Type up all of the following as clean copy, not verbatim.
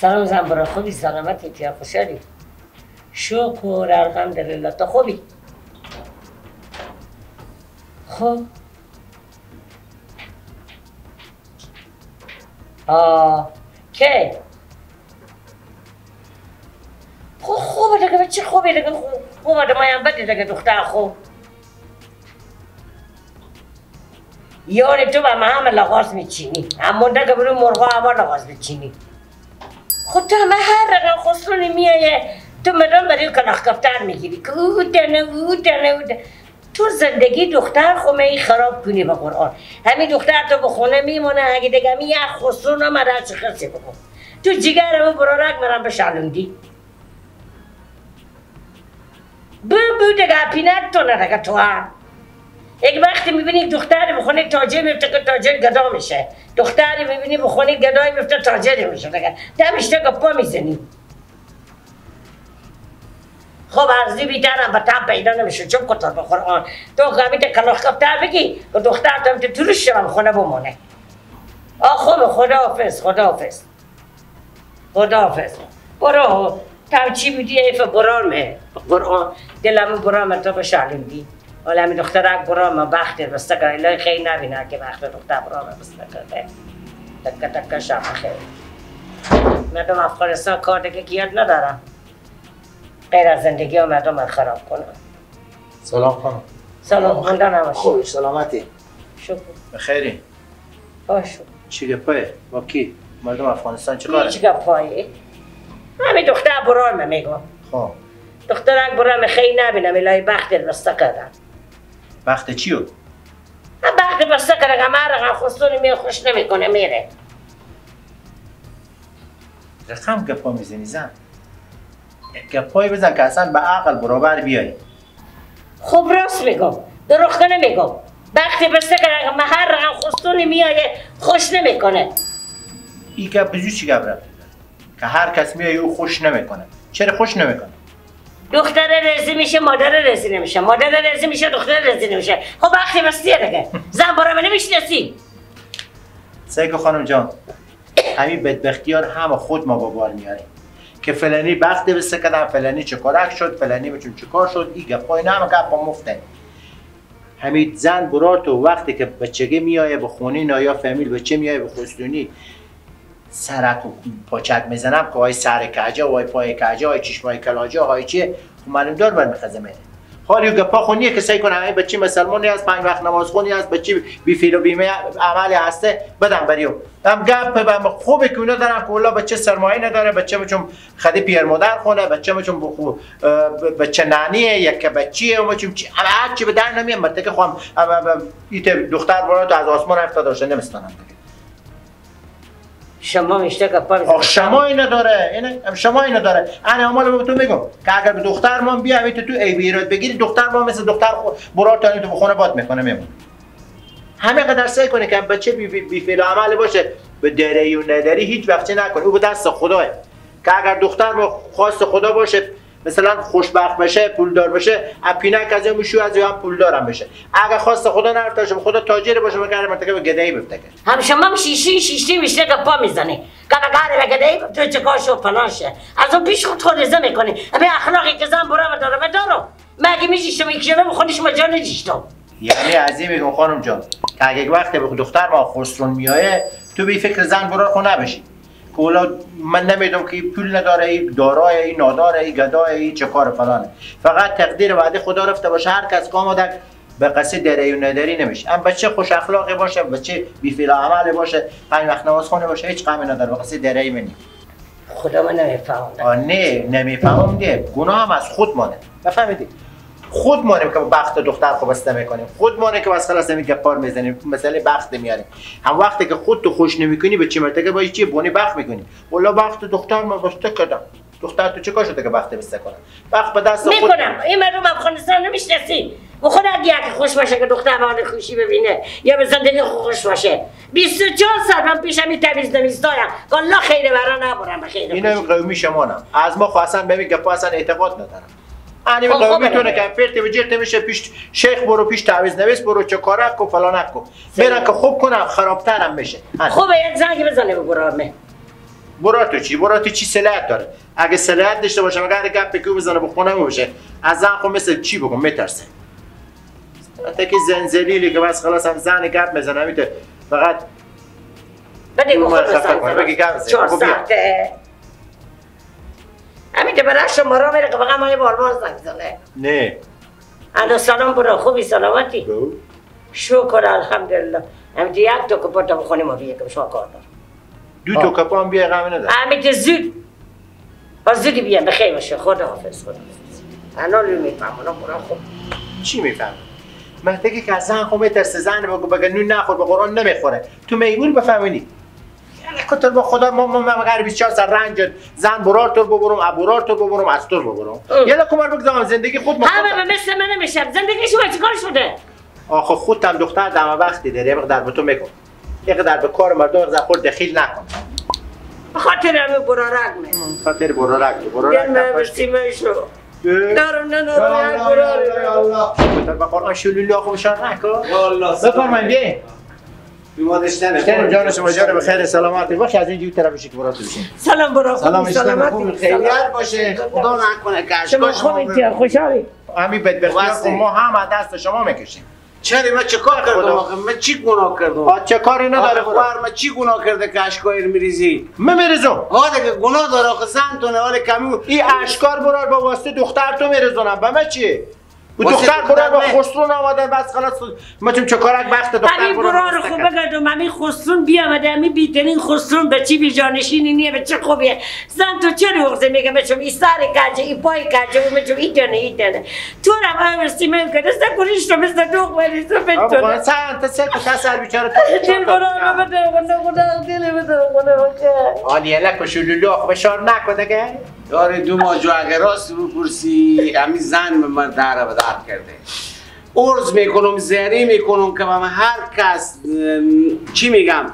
سلام زن برا، خوبی؟ سلامتی تیا خوشحالی؟ شکر الحمدلله. تو خوبی؟ خوب؟ آه کی؟ خوب خوبه دیگه، چه خوبه دیگه، خوبه دیگه، مایم بده دیگه دختر خوب. یعنی تو به من هم لغاز میچینی، اما دیگه برو مرغا هوا لغاز میچینی. خود تو همه هر رقم خسرونی میایه تو مدام برای کلاخ کفتر میگیری که او دنه او دنه او دنه. تو زندگی دختر خو می خراب کنی به قرآن. همین دختر تو به خونه میمونه، اگه دیگه می یک خسرون هم هرچی خرسی بکن. تو جگرمو برارک مرم به شالوندی. بو بو دیگه پینک تو نه تو هم. یک وقتی میبینی دختری به خونه تاجر میفته که تاجر گدا میشه، دختری میبینی به خونه گدای میفته تاجر میشه دیگه. دمش دیگه پا میزنی. خب از دی بیترم به تم پیدا نمیشه چون کتر به قرآن. تو غمیت کلاخ کفتر بگی که دختر تو میته تروش شوم خونه بمونه. آه خوب، خداحافظ خداحافظ خداحافظ. برو تم چی بودی ایف برامه به قرآن دلمو برامه تو به شعلوندی. حالا همین دخترک برامه بخت بسته کرده، الهی خیلی نبینه که بخت دختر برامه بسته کرده. تکه تکه شب خیر. مردم افغانستان کار دیگه که یاد ندارم غیر از زندگی ها مردم من خراب کنم. سلام خانم. سلام، خنده نباشی. خوبی؟ سلامتی؟ شکر. بخیری؟ باش. چی گپایه؟ با کی؟ مردم افغانستان چه کاره؟ هیچ گپایه. همین دختر برام میگم. خب دخترک برام خیلی نبینم الهی بخت بسته کردم. بخت چیو؟ بخت بسته کردم، هر رقم خستونی می خوش نمیکنه میره. رقم گپا میزنی زن. گپایی بزن که اصلا به عقل برابر بیای. خب راست میگم، دروغ نمیگم. بخت بسته کردم، هر رقم خستونی میایه خوش نمیکنه. این گپ بزو چی گپ رفت که هر کس میایه او خوش نمیکنه. چرا خوش نمیکنه؟ دختر رزی میشه مادر رزی نمیشه، مادر رزی میشه دختر رزی نمیشه. خب وقتی بستیه دیگه زن برای من نمیشناسی. سیکو خانم جان، همین بدبختیار هم خود ما با بار میاریم که فلانی بخت بسته کردن، فلانی چکارک شد، فلانی بچون چکار شد. این گپای نه همه گپ مفته. همین زن برار تو وقتی که بچگی میایه به خونه نایا فامیل بچه میایه به خستونی سرک و پاچک میزنم که های سر کجا، های پای کجا، های چشمای کلاجا، های چیه، خب معلوم دار بر میخزمه. حالی گپا خونیه که سعی کنه همین بچه مسلمانی هست، پنج وقت نماز خونی هست، بچه بی فعل و بی عملی هسته بدم بریو. هم گپ به خوبه که اونا دارن که والله بچه سرمایه نداره، بچه بچم خدی پیر مادر خونه، بچه بچم بچه نانیه، یک بچیه و بچم چی هر چی به در نمیاد. مرتکه خواهم ایت دختر برات از آسمان افتاد داشته نمیستانم. شما میشته گپا میزنی. آخ شما نداره، اینه شما نداره. انا مال به تو میگم که اگر به دختر ما بیا تو ای بیرات بگیری، دختر ما مثل دختر برات تا تو بخونه باد میکنه میمونه. همه قدر سعی کنه که بچه بی فعل و عمل باشه، به دری و نداری هیچ وقت نکنه. او به دست خداه که اگر دختر ما خواست خدا باشه مثلا خوشبخت بشه، پولدار بشه، اپینک از اون میشه از هم پولدارم بشه. اگر خواست خدا نرفته باشه، خدا تاجر باشه، مگر منطقه به گدایی بفته. هم شما شیشی شیشی میشه که پا میزنه. که بگاره به گدایی بفته چه کاشو فلان شه. از اون پیش خود خود میکنه. همین اخلاقی که زن برام داره دارم. مگه میشه شما یک شبه بخونی شما جان جیشتم. یعنی از این میگم خانم جان که اگه وقت به دختر ما خسرون میایه تو بی فکر زن برا خو نبشی. که من نمیدونم که پول نداره، این دارای، این ناداره، این گدای، این چه کار فلانه. فقط تقدیر وعده خدا رفته باشه، هر کس که آمده به قصه دری و نداری نمیشه. ام بچه خوش اخلاقی باشه، بچه بی فعل و عمل باشه، پنج وقت نماز خونه باشه، هیچ غمی نداره، به قصه دری منی. خدا من نمیفهمم. نه نمیفهمم دیگه، گناه هم از خود مانه. بفهمیدی؟ خود مانیم که بخت دختر خو بسته میکنیم، خود مانیم که بس خلاص نمی گپار میزنیم، مسئله بخت میاریم. هم وقتی که خود تو خوش نمیکنی به چه مرتکه با چی بونی بخت میکنی. والله بخت دختر ما بسته کردم. دختر تو چه کار شده که بخت بسته کنم؟ بخت به دست خود میکنم. این مردم افغانستان نمیشناسی. و خود اگه یک خوش باشه که دختر به خوشی ببینه یا به زندگی خوش باشه. 24 سال من پیشم این تمیز نمیستایم. والله خیر برا نبرم به خیر. اینا قومی شمانم. از ما خواستن ببین گپا اصلا اعتقاد ندارم. یعنی خب میتونه که فرت و جرت میشه پیش شیخ برو، پیش تعویذ نویس برو، چه کاره کو فلان کو. میرن که خوب کنم خرابترم میشه. خوبه یک زنگ بزنه به برامه. برا تو چی؟ برا تو چی صلاحیت داره؟ اگه صلاحیت داشته باشه مگر گپ کو بزنه به خونه باشه. از زن خو مثل چی بگم میترسه. حتی که زنزلیلی که بس خلاص هم زن گپ میزنه میته فقط بده بخور بگی گپ بزنه. 4 ساعته همین برای شما را میره که فقط ما یه بار بار زنگ زنه. نه الو سلام برا، خوبی سلامتی؟ شکر الحمدلله. همین یک تا کپا تا بخونیم ما بیه که شما کار دارم. دو تا کپا هم بیه غم ندارم. همین زود با زودی بیام بخیر باشه. خدا حافظ. خدا حافظ. الان میفهمم برا خوب. چی میفهمم؟ مهدی که از زن خو میترسه، زن بگو بگه نون نخور به قرآن نمیخوره. تو میمون بفهمونی. کتر با خدا ما ما غیر 24 ساعت رنج زن برار تو ببرم، ابورار تو ببرم، از تو ببرم. یلا کمر بگذارم زندگی خود ما. همه مثل من نمیشم. زندگی شما چیکار شده؟ آخه خودم دختر دم وقتی داره، یه مقدار به تو میگم. یه مقدار به کار مردم خود دخیل نکن. به خاطر همین برارک می. خاطر برارک، برارک. من دارم نه نه الله به قرآن شلولی آخه بشار نکن. والله بفرمایید بیاین. بیمارشتن جان شما جان بخیر سلامتی باشه. از اینجوری طرف بشی که برات بشین. سلام برا، سلام سلامتی خیریت باشه. خدا نکنه شما خوبی خوشحالی. همین بدبختی ما هم از دست شما میکشیم. چرا من چه کار کردم آخه؟ من چی گناه کردم؟ چه کاری نداره خواهر من چی گناه کرده که اشکای میریزی؟ من میریزم. آ دیگه گناه داره آخه زن تو نه کمی این اشکار برار با واسطه دختر تو میریزونم. به من چی؟ و دختر برار با خسرون آمده بس خلاص. ما چون چه کارک وقت دختر همین برار خوب بگردم. همین خسرون بیامده، همین بیترین خسرون به چی بیجانشینی نیه، به چه خوبیه. زن تو چه روغزه میگه بچم این سر کجه، این پای کجه، و بچم این دنه این دنه تو رم امرسی من که دست کوریش رو مثل دوغ بریزو بتونه سر تا سر تا سر بیچاره تو دل برار بده خدا دل بده خدا بخیر. عالیه لک شلولو آخه بشار نکن دیگه. داره دو ماه جو اگه راست بپرسی همین زن به من در به در کرده. عرض میکنم زری میکنم که من هر کس چی میگم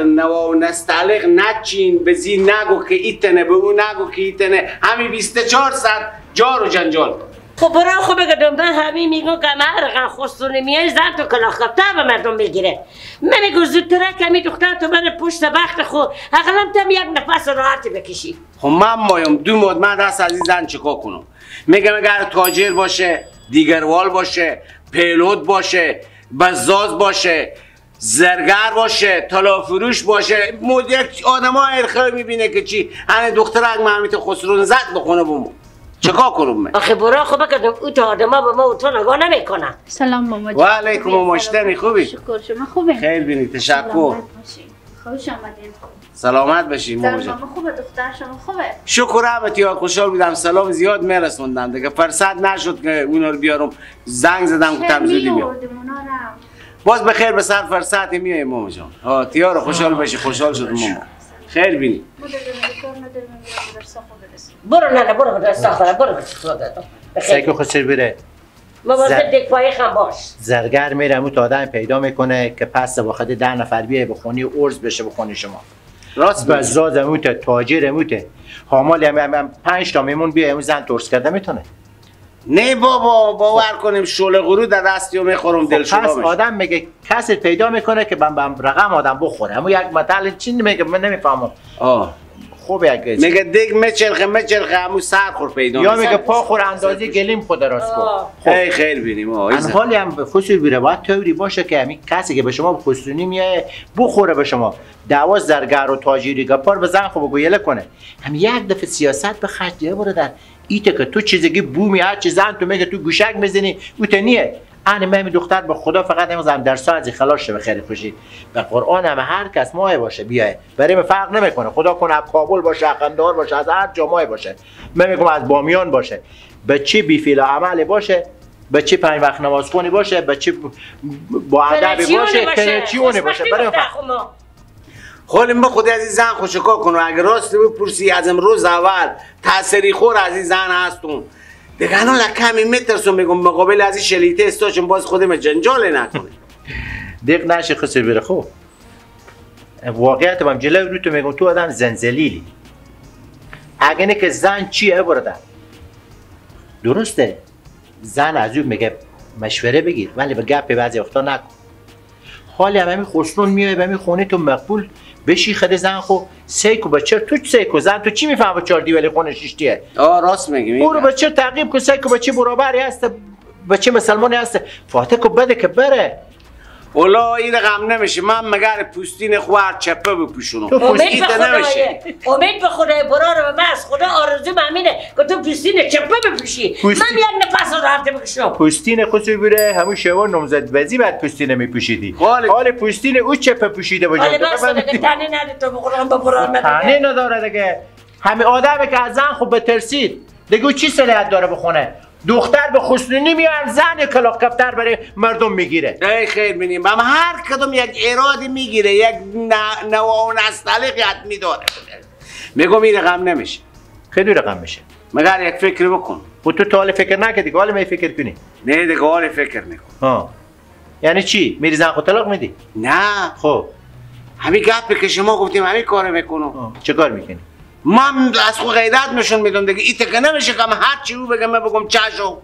نوا و نستعلیق نچین به زی نگو که ایتنه به او نگو که ایتنه. همین 24 ساعت جار و جنجال. خب برای خب بگم من همین میگم که هر خسرو میای زن تو کلاه خفته به مردم میگیره. من میگم زودتر کمی دختر تو بره پشت بخت خود اقلا تم یک نفس راحت بکشی. خب من مایم دو ماه من دست از این زن چیکار کنم؟ میگم اگر تاجر باشه، دیگروال باشه، پیلوت باشه، بزاز باشه، زرگر باشه، طلا فروش باشه، مدیر آدم‌ها ارخه میبینه که چی هنه دخترک محمیت خسرو زد بخونه بومو. چیکار کنم من؟ آخه برا خب بگم او تا آدم‌ها به ما و تو نگاه نمیکنن. سلام ماما جان. و علیکم ماما خوبی؟ شکر شما خوبه؟ خیلی بینید تشکر. سلامت باشین. خوش آمدین. سلامت باشین ماما جان. ماما خوبه؟ دختر شما خوبه؟ شکر همه خوشحال بودم. سلام زیاد میرسوندم دیگه فرصت نشد که اونا رو بیارم. زنگ زدم گفتم زودی میام. باز بخیر به سر فرصت میایم ماما جان. ها تیار خوشحال باشی. خوشحال شدم ماما. خیر بینی. برو نه برو درس خورم برو سیکو خسر بره. مواظب دک پای خم باش. زرگر میره مو تا آدم پیدا میکنه که پس با خود 10 نفر بیای بخونی ارز بشه بخونی شما. راست بزاز موته تاجر موته حامال هم 5 تا میمون بیای اون زن ترس کرده میتونه. نه بابا باور کنیم شله غرو در دستیو میخورم دل شما پس آدم میگه کسی پیدا میکنه که بم رقم آدم بخوره. اما یک مثل چی میگه من نمیفهمم. خوب یک میگه دیگ میچرخه میچرخه همون سر خور پیدا یا میگه پا خور اندازه گلیم خود راست کن. خیلی خیر بینیم. حالی هم خصوصی بیره باید طوری باشه که همین کسی که به شما خصوصی میایه بخوره به شما دعوا زرگر و تاجری گپار بزن خب بگو یله کنه. هم یک دفعه سیاست به خرج دیگه بره در ایته که تو چیزی بومی هر چیز زن تو میگه تو گوشک میزنی او ته نیه. انا من دختر به خدا فقط نمی‌ذارم در ساعت خلاص شه به خیر خوشی. به قرآن هم هر کس ماه باشه بیای برای من فرق نمیکنه. خدا کنه از کابل باشه، از قندهار باشه، از هر جا ماه باشه. من میگم از بامیان باشه، به چه بی فعل عمل باشه، به چه 5 وقت نماز خونی باشه، به چه با ادب باشه، کرچیونه باشه. برای خب ما خود از این زن خوشکا کنم. اگه راست بپرسی از امروز اول تاثیری خور از این زن هستم دیگه. الان کمی میترسم میگم مقابل از این شلیته استاچون باز خودم جنجال نکنه. دیق نشه خسر بره. خب واقعیت هم جلوی رو تو میگم تو آدم زنزلیلی. اگه نه که زن چیه برادر؟ درسته زن از او میگه مشوره بگیر ولی به گپ بعضی وقتا نکن. حالی هم همین خسرون میای به همین خونه تو مقبول بشی خد زن خو سیکو بچه تو سیکو زن تو چی میفهمه چهار دیوالی خونه شیشتیه؟ آه راست میگی. برو بچه تعقیب کو، سیکو بچه برابری هست، بچه مسلمانی هست، فاتح کو بده که بره. والله این رقم نمیشه. من مگر پوستین خوار چپه بپوشونم. امید به خدای، امید به خدای برار من از خدا آرزو همینه که تو پوستین چپه بپوشی. من یک نفس راحت بکشم. پوستین خودش بره همون شوا نامزد وزی بعد پوستین میپوشیدی. حال پوستین او چپه پوشیده باشه. حالا بس دیگه تنه نده تو بخورم به برار من. تنه نداره دیگه. همه آدمی که از زن خوب بترسید دیگه چی صلاحیت داره بخونه؟ دختر به خسنونی میان، زن کلاغ کفتر برای مردم میگیره. ای خیر بینیم اما هر کدوم یک ایرادی میگیره، یک نوع و نستعلیقیت میداره. میگم این رقم نمیشه. خیلی رقم میشه. مگر یک فکر بکن. و تو تا حالا فکر نکردی که حالا می فکر کنی؟ نه دیگه حالا فکر نکن. ها یعنی چی؟ میری زن خود طلاق میدی؟ نه. خب همین گپی که شما گفتیم همین کارو میکنم. چه کار میکنی؟ من از خود غیرت نشون میدم دیگه. این تکه نمیشه که هر چی او بگم من بگم چشم.